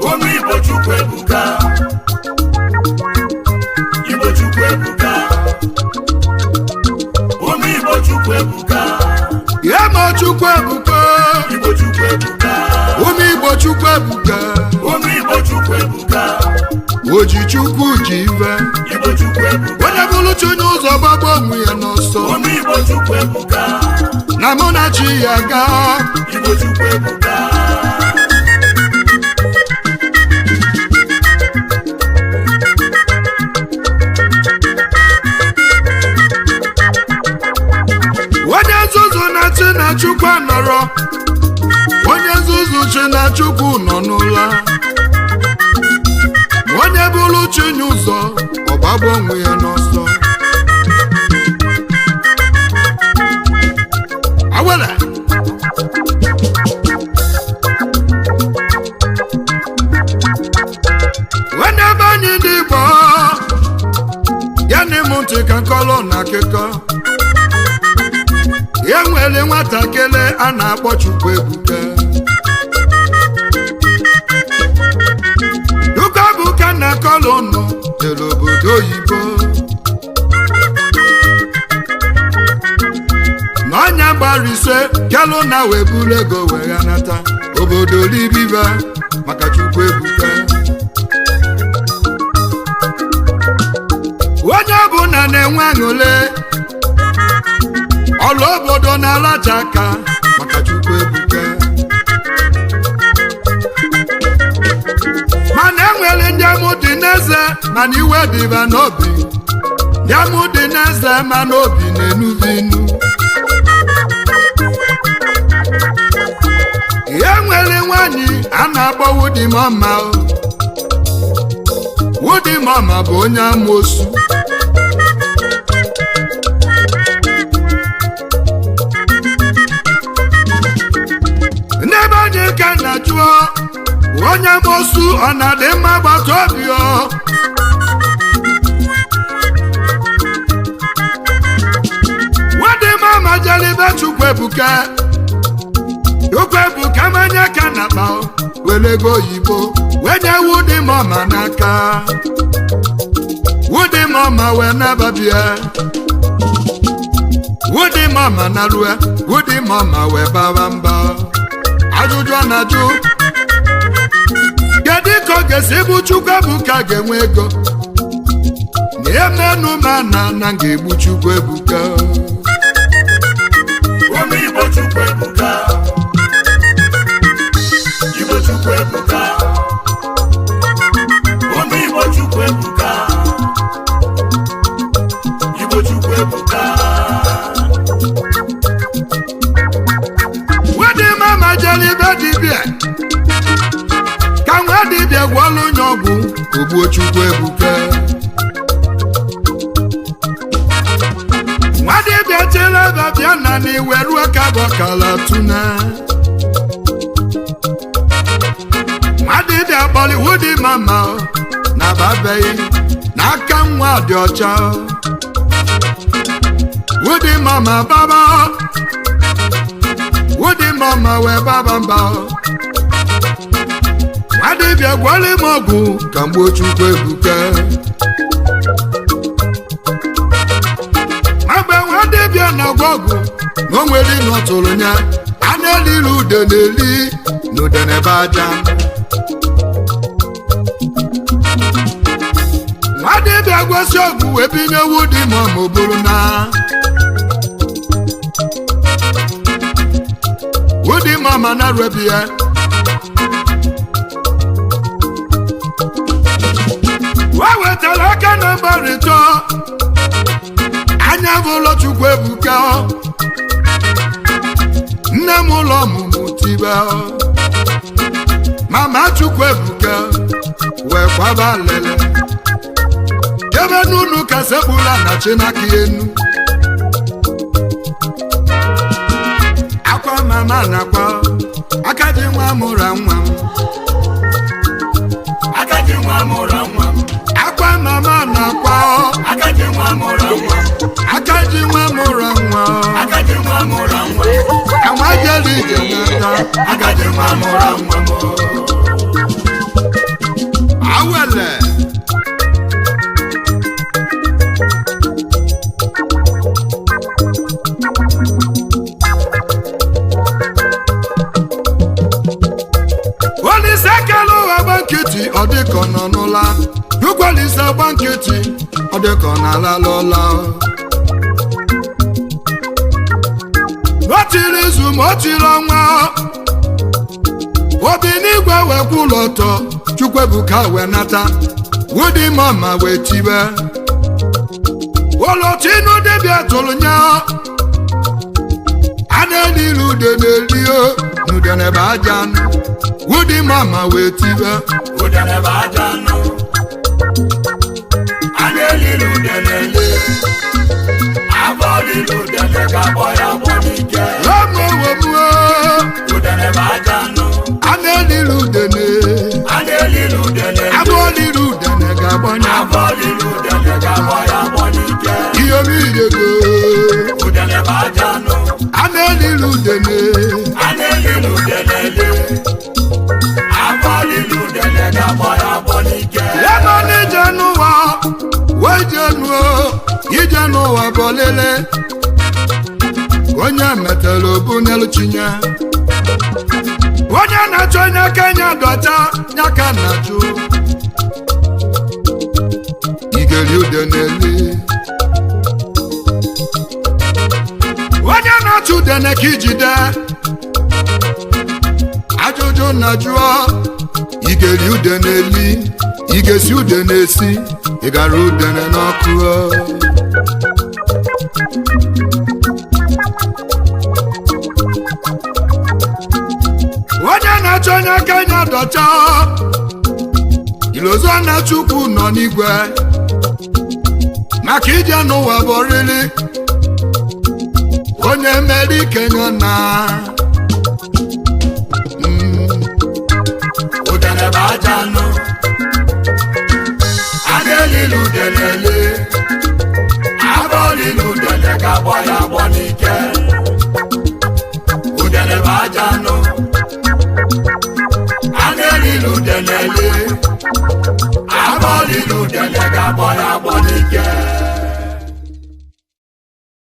Ụmụ Igbo Chukwu ebuka. Igbo Chukwu ebuka. Ụmụ Igbo Chukwu ebuka. Yemo Chukwu ebuka. Igbo Chukwu ebuka. Ụmụ Igbo Chukwu ebuka. Ụmụ Igbo Chukwu ebuka. Oji Chukwu ji ive. Igbo Chukwu ebuka. Onye bụrụ chi onye ụzọ gbagbo onwe ya n'ọsọ. Ụmụ Igbo Chukwu ebuka. Na mụ na chi ya gaa. Igbo Chukwu ebuka. Onye nzuzu na chi na Chukwu anọrọ. Onye nzuzu chi na Chukwu nọ n'ụla. Onye bụrụ chi nye ụzọ ọ gbagbo onwe ya n'ọsọ. Awele. Nwanne be anyị ndị Igbo, ya na ịmụ ntị ka nkọlụ na akụkọ. Ya nwere nwatakịrị a na-akpọ Chukwuebuka. Chukwuebuka na akọlụ nọ jere obodo oyibo. N'ọnya gbara ise kelụ na wee buru ego wee ghanata obodo libiba maka Chukwuebuka. Onye ọbụla na-enwe aṅụle, ọrụ obodo na-alacha aka maka Chukwuebuka. Mana enwere ndị amụ dị n'eze mana iwe dịba n'obi. Ndị amụ dị n'eze mana obi na-enubi inu. E nwere nwanyị a na-akpọ Wudimọma. Wudimọma bụ onye amoosu. N'ebe anyị ka na jụọ, onye amoosu ọ na-adị mma gbata obi ọ? Wudimọma jere ibe Chukwuebuka. Chukwuebuka manya ka na akpa were ego oyibo wee nye Wudimọma n'aka. Wudimọma wee nababie. Wudimọma narue. Wudimọma wee baba mba. Ajụjụ ọ na-ajụ, kedu ka ọ ga-esi bụ Chukwuebuka ga-enwe ego na emenu ma na na ga-egbu Chukwuebuka? Ụmụ Igbo Chukwu ebuka. Igbo Chukwu ebuka. Ụmụ Igbo Chukwu ebuka. Igbo Chukwu ebuka. Wudimọma jere ibe dibịa ka nwa dibịa gwọọlụ onye ọgwụ ogbuo Chukwuebuka. Nwa dibịa chere ebe bịa na n'iwe ruo ka bọkala tuna. Nwa dibịa kpọrọ Wudimọma na babeghị n'aka nwa dị ọcha. Wudimọma baba. Wudimọma wee baba mba. Nwa dibịa gwọrọ m ọgwụ ka m gbuo Chukwuebuka. Mgbe nwa dibịa na-agwọ ọgwụ na o nwere ịnọ tụrụ ya, a na-eliri ude na-eli na ude na ebe aja. Dibịa gwesị ọgwụ wee binye wudi ma ọ bụrụ na wudi mama na rebie. Wee wetara aka na mgbarịta anya bụ ụlọ Chukwu ebuka. Nne m ụlọ ọmụmụ tibe mama Chukwu ebuka wee kwaba lele ebe n'unu ka sekpula na chinaka enu akwa mama na-akwa aka ji nwa mụra nwa m. Agadi nwa mụrụ nwa m. Akwa mama na-akwa. Agadi nwa mụrụ nwa m. Aka ji nwa mụra nwa. Agadi nwa mụrụ nwa m. Anwa jere ije nata. Agadi nwa mụrụ nwa m. Awele. Olise kele ụwa gba nkịtị, ọ dịka ọ nọ n'ụla. Chukwu Olise gba nkịtị, ọ dịka ọ na-alala ụla. O tiri izu ma o tiri ọnwa, obi n'igwe wee kwụ ụlọ ọtọ. Chukwuebuka wee nata wudi mama wee tibe ụlọ tinu dibịa tụrụ nya a na-elilu ude na-elio n'udene bụ aja anụ. Wudi mama wee tibe. Udene bụ aja anụ. A na-elili udene eli. Abọ lili udene ga-agbọ ya agbọ n'ike. Omowomuo. Udene bụ aja anụ. A na-elilu udene. A na-elili udene eli. Abụọ lili udene ga-agbanye. Abọ lili udene ga-agbọ ya agbọ n'ike. Ihe omiyego. Udene bụ aja anụ. A na-elilu udene. A na-elili udene eli. Abọ lili udene ga-agbọ ya agbọ n'ike. Ebe n'ije n'ụwa wee jee nuo ije n'ụwa bụ lele onye metara obu n'elu chinye onye na-achọ onye aka nya dọcha ya ka na-achụ igeri ude n'eli onye na-achụ udene ka ijide ajụjụ na jụọ igeri ude n'eli igesi ude na-esi ịgara udene n'ọkụ. Onye na-achọ onye aka nya dọcha ilozo na Chukwu nọ n'igwe maka ije n'ụwa bụ oriri onye mere ike ya na Udene bụ aja anụ. A na-elili udene eli. Abọ lili udene ga-agbọ ya agbọ n'ike. Udene bụ aja anụ. A na-elili udene eli. Abọ lili udene ga-agbọ ya agbọ n'ike.